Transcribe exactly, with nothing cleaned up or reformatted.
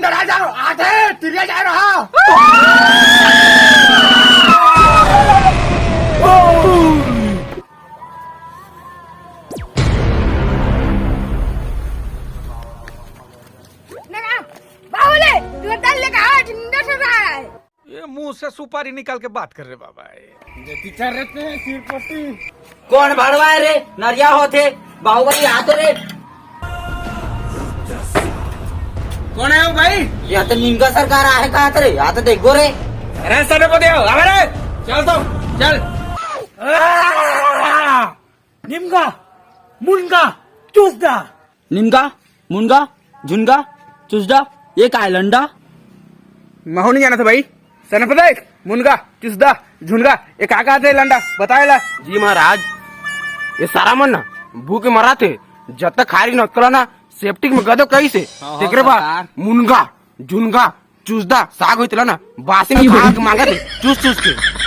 डरा जा रहा, आते तिरिया जा रहा। ना, ना, बाहुले, तू दल लेके आ, ठंडा से रहा है। ये मुंह से सुपारी निकाल के बात कर रहे बाबा। जति चल रहे थे सिरपट्टी। कौन भड़वा है रे? नरिया होथे। बाहुबली, आ तो रे। कौन है वो भाई? या तो निमका सरकार आहे कहा रे, या तो देखो रे। अरे सर को दे, अबे रे, चल तो, चल। निमका, मुनगा, चूसदा। निमका, मुनगा, झुनगा, चुसदा, ये का है लंडा? महू नहीं जाना था भाई। सनपदेख, मुनगा, चुसदा, झुनगा, ये का का थे लंडा? बताए ला। जी महाराज, ये सारा मन ना भूख के मरा थे। जब तक खारी नकला ना, सेप्टिक में गदो कही से। हाँ, हाँ, तेकरे बाद सरकार। मुनगा, झुनगा, चुसदा, साग होइतला ना, बासी में भाग मांगा थे, चूस चूस के।